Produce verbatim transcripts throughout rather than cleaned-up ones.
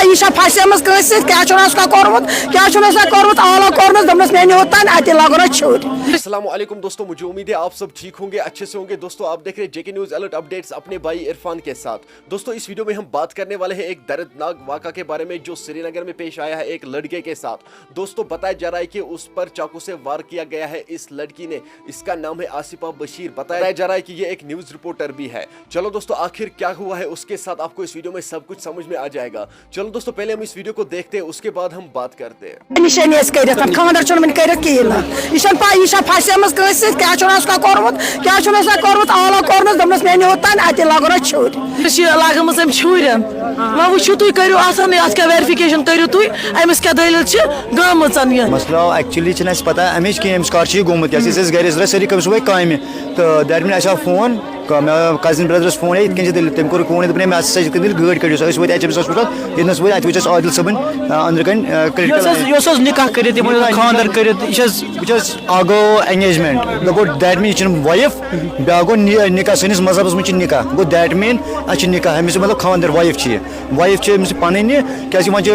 یہِ چھا پھسیمٕژ کٲنٛسہِ سۭتۍ؟ کیٛاہ چھُنہٕ اوسکا کوٚرمُت؟ کیٛاہ چھُنہٕ اوسکا کوٚرمُت؟ آلو کوٚرمُت، دوٚپنَس، "مےٚ نیوٗ توٚتام، اَتی لاگو نہ چھُرۍ۔" السلام علیکم دوستو، مجھے امید ہے آپ سب ٹھیک ہوں گے، اچھے سے ہوں گے۔ دوستو، آپ دیکھ رہے جے کے نیوز الرٹ اپڈیٹس اپنے بھائی عرفان کے ساتھ۔ دوستو، اس ویڈیو میں ہم بات کرنے والے ہیں ایک دردناک واقعہ کے بارے میں، جو سری نگر میں پیش آیا ہے ایک لڑکے کے ساتھ۔ دوستو، بتایا جا رہا ہے کہ اس پر چاقو سے وار کیا گیا ہے۔ اس لڑکی نے، اس کا نام ہے آصفہ بشیر، بتایا جا رہا ہے کہ یہ ایک نیوز رپورٹر بھی ہے۔ چلو دوستو، آخر کیا ہوا ہے اس کے ساتھ، آپ کو اس ویڈیو میں سب کچھ سمجھ میں آ جائے گا۔ چلو دوستو، پہلے ہم اس ویڈیو کو دیکھتے ہیں، اس کے بعد ہم بات کرتے ہیں۔ نِشٲنی ٲسۍ کٔرِتھ، اَتھ خانٛدر چھُنہٕ وٕنہِ کٔرِتھ کِہیٖنۍ نہٕ۔ یہِ چھَنہٕ پَے، یہِ چھا پھَسیمٕژ کٲنٛسہِ سۭتۍ، کیٛاہ چھُنہٕ اوسکا کوٚرمُت، کیٛاہ چھُنہٕ اوسکا کوٚرمُت، آلو کوٚرمُت، دوٚپنَس، "مےٚ نیوٗ توٚتام، اَتی لاگو نہ چھُرۍ۔" أسۍ چھِ لاگان أمِس أمۍ چھُرٮ۪ن۔ وۄنۍ وٕچھِو تُہۍ، کٔرِو اَتھ سان، اَتھ کیٛاہ ویرِفِکیشَن کٔرِو تُہۍ، أمِس کیٛاہ دٔلیٖل چھِ گٔمٕژ یہِ۔ مسئلہ آو، actually چھِنہٕ اَسہِ پَتہ اَمِچ کینٛہہ، أمِس کَر چھِ یہِ گوٚمُت، کیٛازِ أسۍ ٲسۍ گَرِ، أسۍ درٛاے سٲری کامہِ صُبحٲے کامہِ۔ تہٕ دیٹ میٖن اَسہِ آو فون، ک-، مےٚ کَزِن برٛدرَس فون، ہے، یِتھ کٔنۍ چھِ دٔلیٖل۔ تٔمۍ کوٚر فون، دوٚپُن، ہے، مےٚ ہسا چھِ یِتھ کٔنۍ دٔلیٖل، گٲڑۍ کٔڑِو سا۔ أسۍ وٲتۍ ایچ ایم سہٕ ہاسپِٹل، ییٚتہِ نَس وٲتۍ، اَتہِ وٕچھ اَسہِ عادل صٲبٕنۍ، آ، أنٛدرٕ کَنۍ، آ، critical۔ یۄس حظ، یۄس حظ نِکاح کٔرِتھ یِمو یہِ خانٛدر کٔرِتھ، یہِ چھِ حظ وٕچھ حظ، اَکھ گوٚو engagement، دوٚپُن، دیٹ میٖن یہِ چھِنہٕ وایِف، بیٛاکھ گوٚو نِ-، نِکاح، سٲنِس مذہبَس منٛز چھِ نِکاح، گوٚو دیٹ میٖن اَسہِ چھِ نِکاح، أمِس چھِ مطلب خانٛدر، وایِف چھِ یہِ۔ وایِف چھِ أمِس پَنٕنۍ یہِ، کیٛازِکہِ وۄنۍ چھِ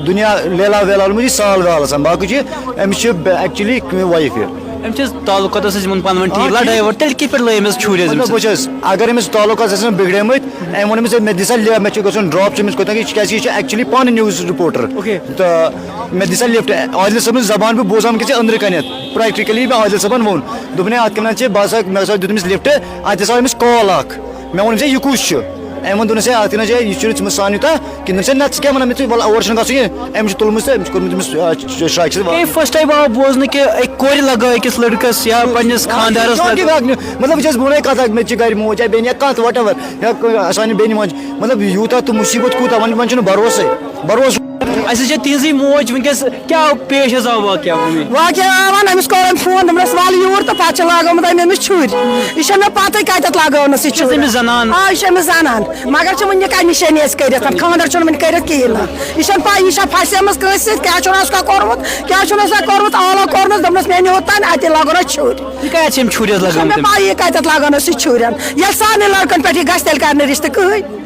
دُنیا لیلا ویلا لوٚگمُت یہِ سال وال آسان، باقٕے چھِ أمِس چھِ actually وایِف یہِ۔ أمِس چھِ تعلقاتَس سۭتۍ یِمَن پانہٕ ؤنۍ ٹھیٖک، آ، لڑٲے ٹھیٖک۔ وڑٲے، تیٚلہِ کِتھ پٲٹھۍ لٲگۍ أمِس چھُرۍ حظ مطلب، أمِس؟ وٕچھ حظ، اگر أمِس تعلقاتَس آسن بِگڑیمٕتۍ، أمۍ ووٚن أمِس، "ہے، مےٚ دِ سا لے-، مےٚ چھُ گژھُن ڈراپ چھُ أمِس کوٚت تام، یہِ چھُ، کیٛازِکہِ یہِ چھُ actually پانہٕ news reporter۔ Okay۔ تہٕ مےٚ دِ سا lift۔" عادل صٲبٕنۍ زبان بہٕ بوزان وٕنکیٚس یہِ أنٛدرٕ کَنٮ۪تھ، practically مےٚ عادل صٲبَن ووٚن، دوٚپُن، ہے، اَتھ کَمہِ اَتھ چھِ، بہٕ ہسا، مےٚ ہسا دیُت أمِس lift، اَتہِ ہسا آو أمِس call اَکھ۔ مےٚ ووٚن أمِس، "ہے، یہِ کُس چھُ؟" أمۍ ووٚن، دوٚپنَس، "ہے، اَتھ کیٛاہ نہ چھِ، یہِ چھُنہٕ ژٕ مےٚ سان یوٗتاہ کِہیٖنۍ۔" دوٚپنَس، "ہے، نہ، ژٕ کیٛاہ وَنان مےٚ؟ ژٕ وَلہٕ اور چھُنہٕ گژھُن یہِ۔" أمۍ چھُ تُلمُت تہٕ أمۍ چھُ کوٚرمُت أمِس، آ، چ-، شاکہِ سۭتۍ وَ-، first time آو بوزنہٕ کہِ أکۍ کورِ لگٲو أکِس لٔڑکَس یا پنٛنِس خانٛدارَس شاکہِ لگٲو۔ وَ-، مطلب، وٕچھ حظ، بہٕ وَنَے کَتھ اَکھ، مےٚ تہِ چھِ گَرِ موج یا بیٚنہِ یا کانٛہہ تہٕ whatever، یا کُنہِ سانہِ بیٚنہِ موج، مطلب، یوٗتاہ تہٕ مُصیٖبت کوٗتاہ، وۄنۍ، وۄنۍ چھُنہٕ بھروسَے، بھروسہٕ۔ اَسہِ چھِ تِہِنٛزٕے موج وٕنکیٚس، کیٛاہ پیش حظ آو واقعہ وۄنۍ؟ واقعہ آو وَنہٕ، أمِس کوٚر أمۍ فون، دوٚپنَس، "وَلہٕ یوٗر تہٕ پَتہٕ چھِ لگٲومٕژ أمۍ أمِس چھُرۍ۔" یہِ چھَنہٕ مےٚ پَتہٕ کَتٮ۪تھ لگٲونَس یہِ چھُ چھُرۍ۔ أمِس زَنان؟ آ، یہِ چھِ أمِس زَنان، مگر چھِ وٕنہِ نِکاح نِشٲنی اَسہِ کٔرِتھ، اَتھ خانٛدر چھُنہٕ وٕنہِ کٔرِتھ کِہیٖنۍ نہٕ۔ یہِ چھَنہٕ پَے، یہِ چھا پھَسیمٕژ کٲنٛسہِ سۭتۍ، کیٛاہ چھُنہٕ اوسکا کوٚرمُت، کیٛاہ چھُنہٕ اوسکا کوٚرمُت، آلو کوٚرمُت، دوٚپنَس، "مےٚ نیوٗ توٚتام، اَتی لاگو نہ چھُرۍ۔" یہِ کَتہِ چھِ أمۍ چھُرِس یہِ چھَنہٕ مےٚ لگٲومٕتۍ؟ پَے، یہِ کَتٮ۪تھ لگٲونَس یہِ چھُرٮ۪ن۔ ییٚلہِ سانٮ۪ن لٔڑکَن پٮ۪ٹھ یہِ گژھِ، تیٚلہِ کَرِ نہٕ رِشتہٕ کٕہٕنۍ۔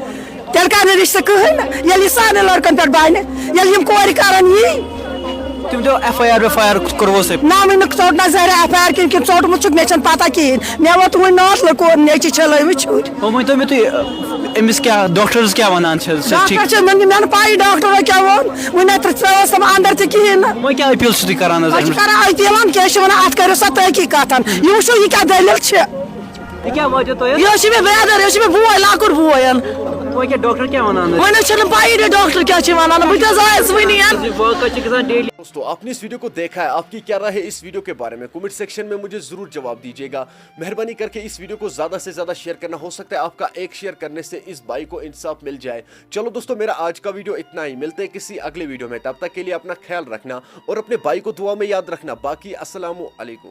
تیٚلہِ کَرِ نہٕ رِشتہٕ کٕہٕنۍ نہٕ۔ ییٚلہِ یہِ سانٮ۪ن لٔڑکَن پٮ۪ٹھ بَنہِ، ییٚلہِ یِم کورِ کَرَن یی۔ تِم دِیو ایف آی آر ویف آی آر کوٚروٕ سا؟ نہ، وٕنہِ نہٕ ژوٚٹ نہ زہرا ایف آی آر کِنہٕ کِنہٕ ژوٚٹمُت چھُکھ، مےٚ چھَنہٕ پَتہ کِہیٖنۍ۔ مےٚ ووت وٕنہِ ناتھ لٔکور، نیٚچِو چھےٚ لٲومٕتۍ چھُرۍ۔ وۄنۍ ؤنۍ تو مےٚ تُہۍ، أمِس کیٛاہ، ڈاکٹرز کیٛاہ وَنان چھِ؟ سُہ چھِ ڈاکٹر چھِ، مےٚ، مےٚ نہٕ پَیی ڈاکٹرو کیٛاہ ووٚن، وٕنہِ نہ ترٛٲوٕس تِم اَندَر تہِ کِہیٖنۍ نہٕ۔ وۄنۍ کیٛاہ اپیٖل چھِو تُہۍ کَران حظ وۄنۍ چھِ اَمِس؟ کَران اپیٖل، کیٛاہ چھِ وَنان، اَتھ کٔرِو سا تحقیٖقاتَن، یہِ وٕچھِو یہِ کیٛاہ دٔلیٖل چھِ۔ یہِ کیٛاہ وجہ تۄہہِ؟ یہِ حظ چھُ مےٚ brother، یہِ حظ چھُ مےٚ بوے، لۄکُٹ بوے۔ وۄنۍ کیٛاہ ڈاکٹر کیٛاہ وَنان حظ؟ وۄنۍ حظ چھَنہٕ پَیی نہٕ ڈاکٹر کیٛاہ چھِ وَنان، بہٕ تہِ حظ آیَس وٕنی یَن۔ یہِ واقعہ چھِ گژھان daily۔ دوستو، آپ نے اس ویڈیو کو دیکھا ہے، آپ کی کیا رائے ہے اس ویڈیو کے بارے میں؟ کمنٹ سیکشن میں مجھے ضرور جواب دیجیے گا۔ مہربانی کر کے اس ویڈیو کو زیادہ سے زیادہ شیئر کرنا، ہو سکتا ہے آپ کا ایک شیئر کرنے سے اس بھائی کو انصاف مل جائے۔ چلو دوستو، میرا آج کا ویڈیو اتنا ہی، ملتے ہیں کسی اگلے ویڈیو میں، تب تک کے لیے اپنا خیال رکھنا اور اپنے بھائی کو دعا میں یاد رکھنا۔ باقی السلام علیکم۔